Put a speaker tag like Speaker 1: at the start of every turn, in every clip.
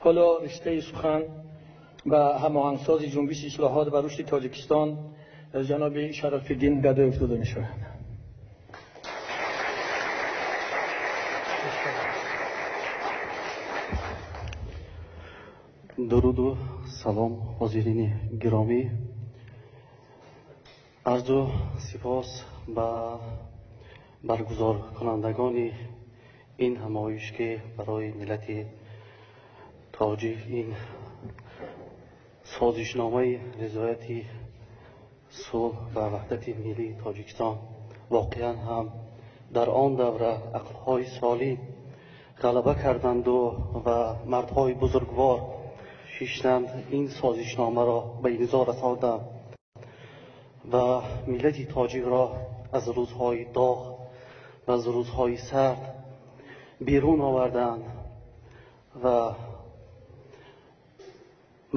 Speaker 1: ҳоло риштаи сухан ба ҳамоҳангсози ҷунбиши ислоҳот ва рушди Тоҷикистон ҷаноби Шарафиддин Гадоев дода мешавад.
Speaker 2: Дуруду салом, ҳозирини гиромӣ. Арзу сипос ба баргузоркунандагони ин ҳамоиш, ки барои миллати тоҷик ин созишномаи ризояти сулҳ ва ваҳдати миллии Тоҷикистон воқеан ҳам дар он давра ақлҳои солим ғалаба карданду ва мардҳои бузургвор шиштанд, ин созишномаро ба имзо расонданд ва миллати тоҷикро аз рӯзҳои доғ ва аз рӯзҳои сард берун оварданд ва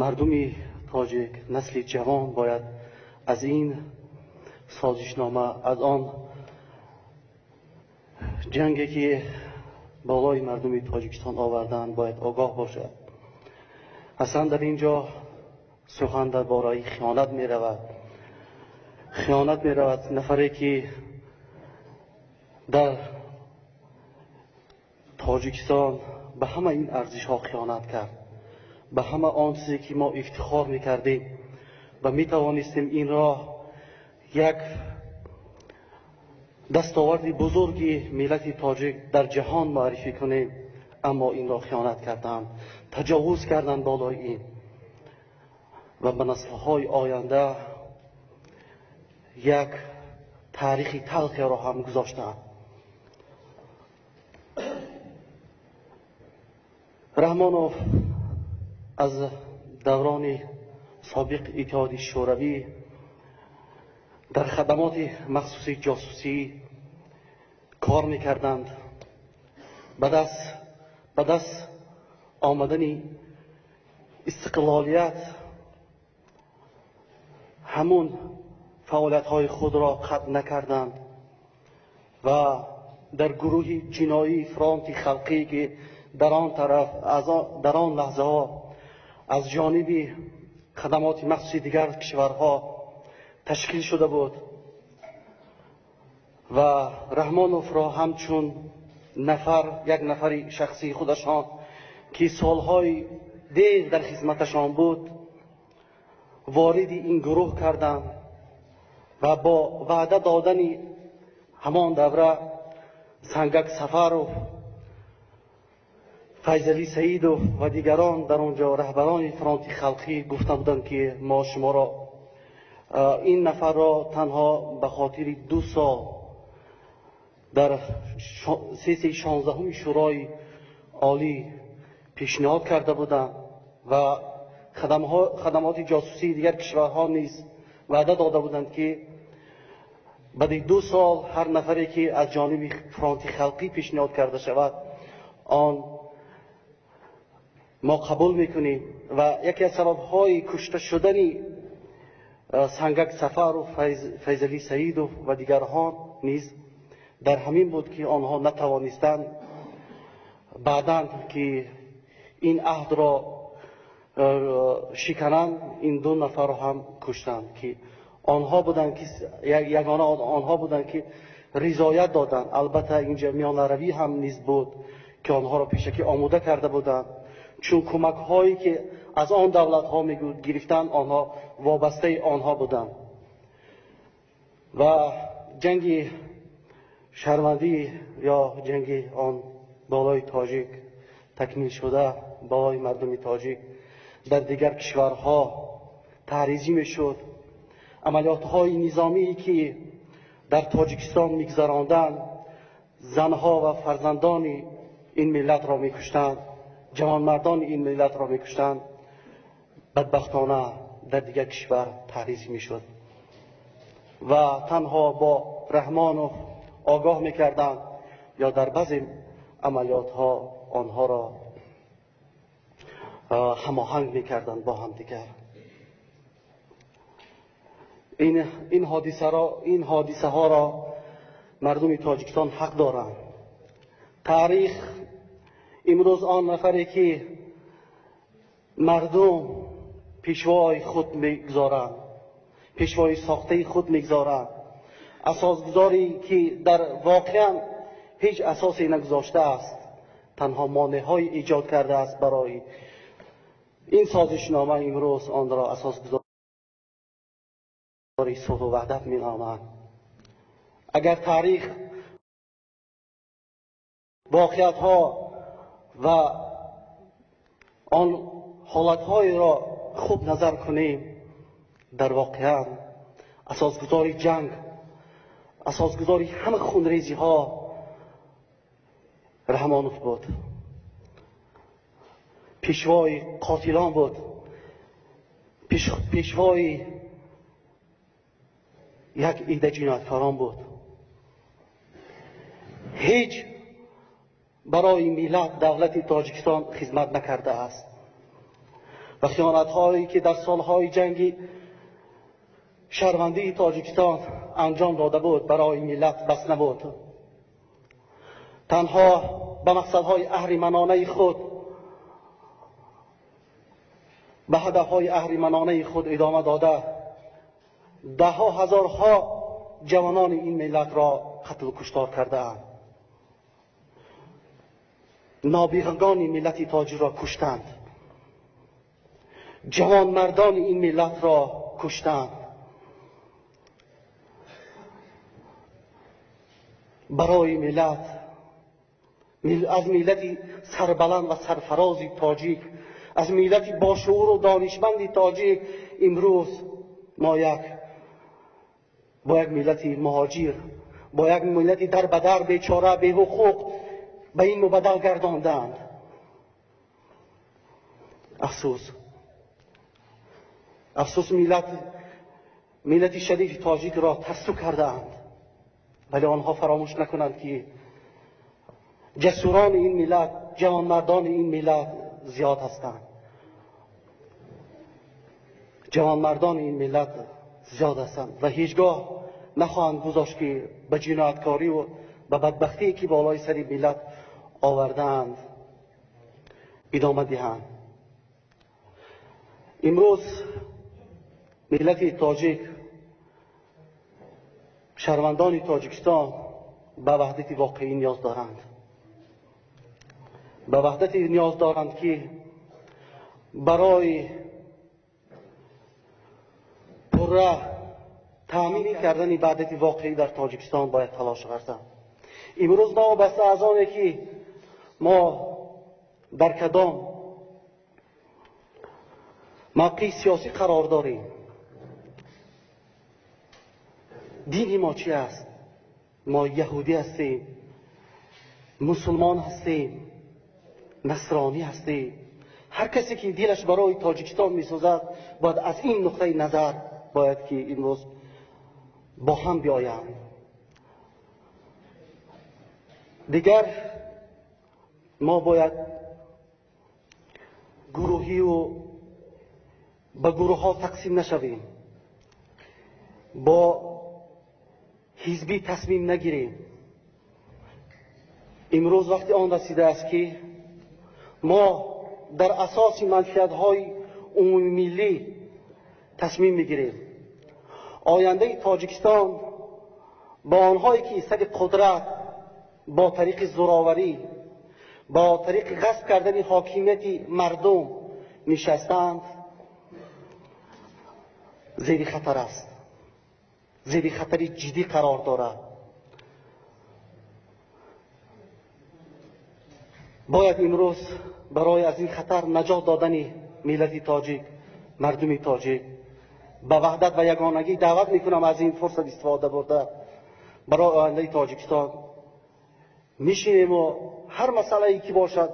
Speaker 2: мардуми тоҷик, насли ҷавон бояд аз ин созишнома, аз он ҷанге ки болои мардуми Тоҷикистон оварданд, бояд огоҳ бошад. Аслан дар ин ҷо сухан дар бораи хиёнат меравад. Хиёнат меравад нафаре ки дар Тоҷикистон ба ҳама ин арзишҳо хиёнат кард, ба ҳама он чизе ки мо ифтихор мекардем ва метавонистем инро як дастоварди бузурги миллати тоҷик дар ҷаҳон муаррифӣ кунем, аммо инро хиёнат карданд, таҷовуз карданд болои ин ва ба наслҳои оянда як таърихи талхеро ҳам гузоштанд. Раҳмонов аз даврони собиқ Иттиҳоди Шӯравӣ дар хадамоти махсуси ҷосусӣ кор мекарданд. Ба даст омадани истиқлолият ҳамун фаъолиятҳои худро қатъ накарданд ва дар гурӯҳи ҷиноии фронти халқӣ, ки дар он тараф дар он лаҳзаҳо аз ҷониби хадамоти махсуси дигар кишварҳо ташкил шуда буд ва Раҳмоновро ҳамчун нафар, як нафари шахсии худашон, ки солҳои дер дар хизматашон буд, вориди ин гурӯҳ карданд ва бо ваъда додани ҳамон давра Сангак Сафаров, Файзалӣ Саидов ва дигарон дар он ҷо раҳбарони фронти халқӣ гуфта буданд, ки мо шуморо ин нафарро танҳо ба хотири 2 сол дар сессияи 16-уми Шӯрои Олӣ пешниҳод карда буданд ва хадамоти ҷосусии дигар кишварҳо низ ваъда дода буданд, ки баъди 2 сол ҳар нафаре ки аз ҷониби фронти халқӣ пешниҳод карда шавад, он мо қабул мекунем. Ва яке аз сабабҳои кушта шудани Сангак Сафаров, Файзалӣ Саидов ва дигарҳо низ дар ҳамин буд, ки онҳо натавонистанд баъдан ки ин аҳдро шикананд, ин 2 нафарро ҳам куштанд, ки онҳо буданд, ки ягона онҳо буданд, ки ризоят доданд. Албатта инҷа миёнаравӣ ҳам низ буд, ки онҳоро пешакӣ омода карда буданд, чун кӯмакҳое ки аз он давлатҳо гирифтанд, онҳо вобастаи онҳо буданд. Ва ҷанги шаҳрвандӣ ё ҷанги он болои тоҷик такмил шуда, болои мардуми тоҷик дар дигар кишварҳо таъризӣ мешуд. Амалиётҳои низомие ки дар Тоҷикистон мегузаронданд, занҳо ва фарзандони ин миллатро мекуштанд, ҷавонмардони ин миллатро мекуштанд, бадбахтона дар дигар кишвар таъризӣ мешуд ва танҳо бо Раҳмонов огоҳ мекарданд ё дар баъзе амалиётҳо онҳоро ҳамоҳанг мекарданд бо ҳамдигар. Ин ҳодисаҳоро мардуми Тоҷикистон ҳақ доранд. Таърих имрӯз он нафаре ки Мардум пешвои худ мегузоранд, пешвои сохтаи худ мегузоранд, асосгузоре ки дар воқеан ҳеҷ асосе нагузоштааст, танҳо монеъҳое эҷод кардааст барои ин созишнома. Имрӯз онро асосгузори сулҳу ваҳдат меноманд. Агар таърих, воқеиятҳо ва он ҳолатҳоеро хуб назар кунем, дар воқеан асосгузори ҷанг, асосгузори ҳама хунрезиҳо Раҳмонов буд, пешвои қотилон буд, пешвои як ида ҷинояткорон буд. Ҳеҷ барои миллат, давлати Тоҷикистон хизмат накардааст ва хиёнатҳое ки дар солҳои ҷанги шаҳрвандии Тоҷикистон анҷом дода буд, барои миллат бас набуд. Танҳо ба мақсадҳои аҳриманонаи худ, ба ҳадафҳои аҳриманонаи худ идома дода, даҳҳо ҳазорҳо ҷавонони ин миллатро қатлу куштор кардаанд, нобиғагони миллати тоҷикро куштанд, ҷавонмардони ин миллатро куштанд. Барои миллат, аз миллати сарбаланд ва сарфарози тоҷик, аз миллати бошуур ва донишманди тоҷик имрӯз мо бо як миллати муҳоҷир, бо як миллати дарбадар, бечора, беҳуқуқ ба ин мубаддал гардонданд. Афсӯс, афсӯс, миллати шарифи тоҷикро тарсу кардаанд, вале онҳо фаромӯш накунанд ки ҷасурони ин миллат, ҷавонмардони ин миллат зиёд ҳастанд. Ҷавонмардони ин миллат зиёд ҳастанд ва ҳеҷгоҳ нахоҳанд гузошт ки ба ҷинояткорӣ ва ба бадбахтие ки болои сари миллат овардаанд идома диҳанд. Имрӯз миллати тоҷик, шаҳрвандони Тоҷикистон ба ваҳдати воқеӣ ниёз доранд, ба ваҳдате ниёз доранд ки барои пурра таъмин кардани ваҳдати воқеӣ дар Тоҷикистон бояд талош варзанд. Имрӯз новобаста аз оне ки мо дар кадом мавқеи сиёсӣ қарор дорем, дини мо чи аст, мо яҳудӣ ҳастем, мусулмон ҳастем, насронӣ ҳастем, ҳар касе ки дилаш барои Тоҷикистон месӯзад бояд аз ин нуқтаи назар бояд ки имрӯз бо ҳам биёянд. Дигар мо бояд гурӯҳию ба гурӯҳҳо тақсим нашавем, бо ҳизбӣ тасмим нагирем. Имрӯз вақти он расидааст ки мо дар асоси манфиатҳои умумимиллӣ тасмим мегирем. Ояндаи Тоҷикистон бо онҳое ки сари қудрат бо тариқи зӯроварӣ, бо тариқи ғасб кардани ҳокимияти мардум нишастанд, зери хатар аст, зери хатари ҷиддӣ қарор дорад. Бояд имрӯз барои аз ин хатар наҷот додани миллати тоҷик, мардуми тоҷик ба ваҳдат ва ягонагӣ даъват мекунам. Аз ин фурсат истифода бурда барои ояндаи Тоҷикистон мешинем ва ҳар масъалае ки бошад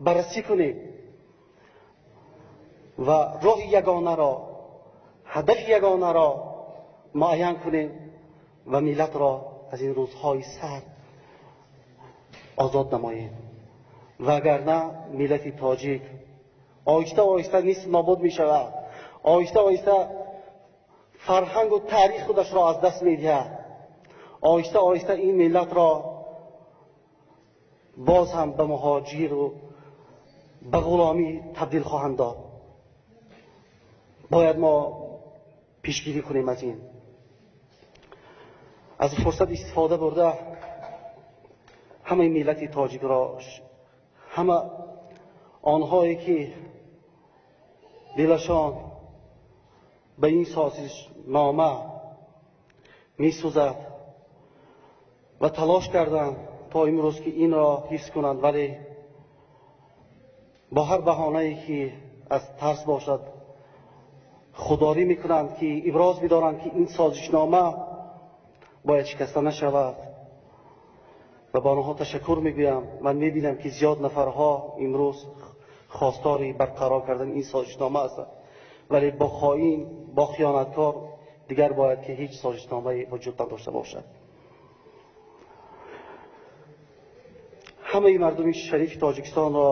Speaker 2: баррасӣ кунем ва роҳи ягонаро, ҳадафи ягонаро муайян кунем ва миллатро аз ин рӯзҳои сард озод намоем. Вагарна миллати тоҷик оҳиста оҳиста нисф нобуд мешавад, оҳиста оҳиста фарҳангу таърих худашро аз даст медиҳад, оҳиста оҳиста ин миллатро боз ҳам ба муҳоҷиру ба ғуломӣ табдил хоҳанд дод. Бояд мо пешгирӣ кунем аз ин. Аз фурсат истифода бурда ҳамаи миллати тоҷикро, ҳама онҳое ки дилашон ба ин созишнома месӯзад ва талош карданд то имрӯз ки инро ҳифз кунанд, вале бо ҳар баҳонае ки аз тарс бошад худдорӣ мекунанд, ки иброз бидоранд ки ин созишнома бояд шикаста нашавад. Ва ба онҳо ташаккур мегӯям. Ман мебинам ки зиёд нафарҳо имрӯз хостори барқарор кардани ин созишнома ҳастанд, вале бо хоин, бо хиёнаткор дигар бояд ки ҳеҷ созишномае вуҷуд надошта бошад. Ҳамаи мардуми шарифи тоҷикистонро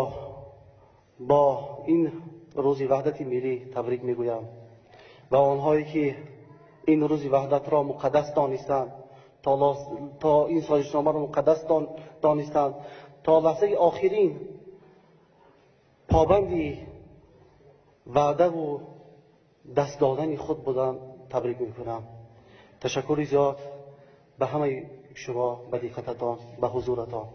Speaker 2: бо ин рӯзи ваҳдати миллӣ табрик мегӯям ва онҳое ки ин рӯзи ваҳдатро муқаддас донистанд, то ин созишномаро муқаддас донистанд, то лаҳзаи охирин побанди ваъдаву даст додани худ буданд, табрик мекунам. Ташаккури зиёд ба ҳамаи шумо, ба диққататон, ба ҳузуратон.